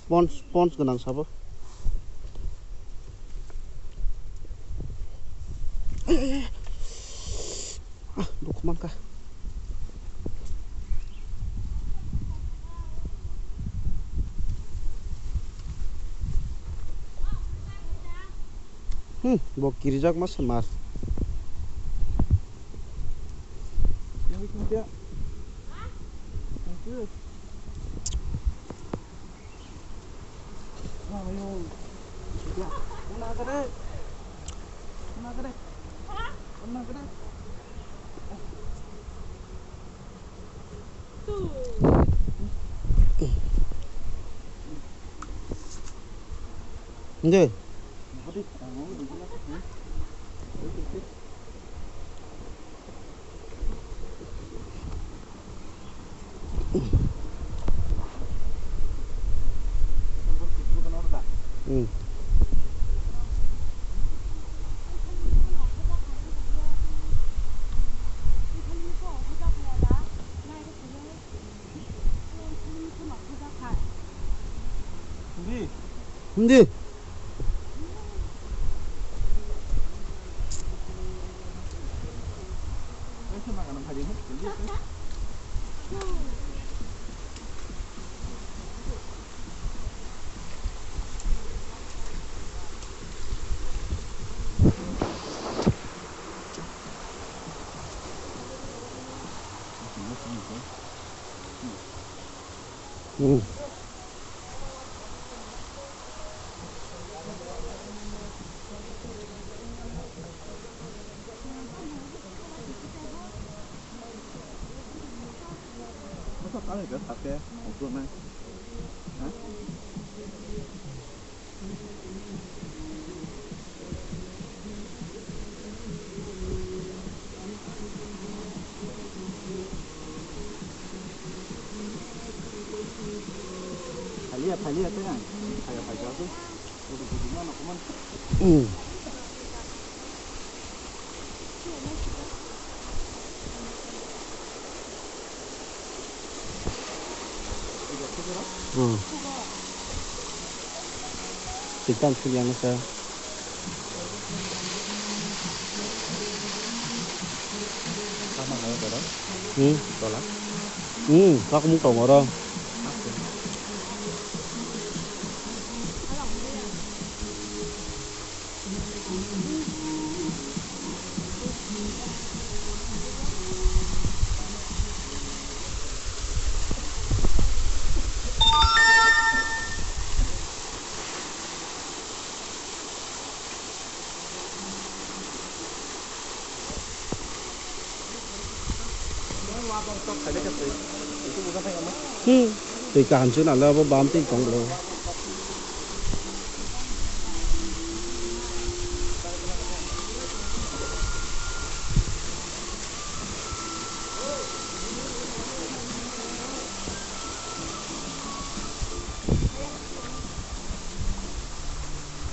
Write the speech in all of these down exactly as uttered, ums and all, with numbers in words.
Spons, spons gwnang sabo. Ai, ai, ai. Ah, dukhu mankha. Hmm, bo kirijak masa mar. Hindi. Hmm. Hindi. Hmm. Phalia, phalia, tei ang. Phaiya, phaikha, tei. Udu, udu, mano, kuman. Hmm. Hmm. Tikam sing yang sa. Hmm. Tola. Hmm, kak mung tong oro. Hmm. Twi kaham se nang le abo bam twi tong bro.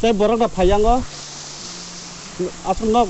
Tei borok da phai yango. Aswk nok.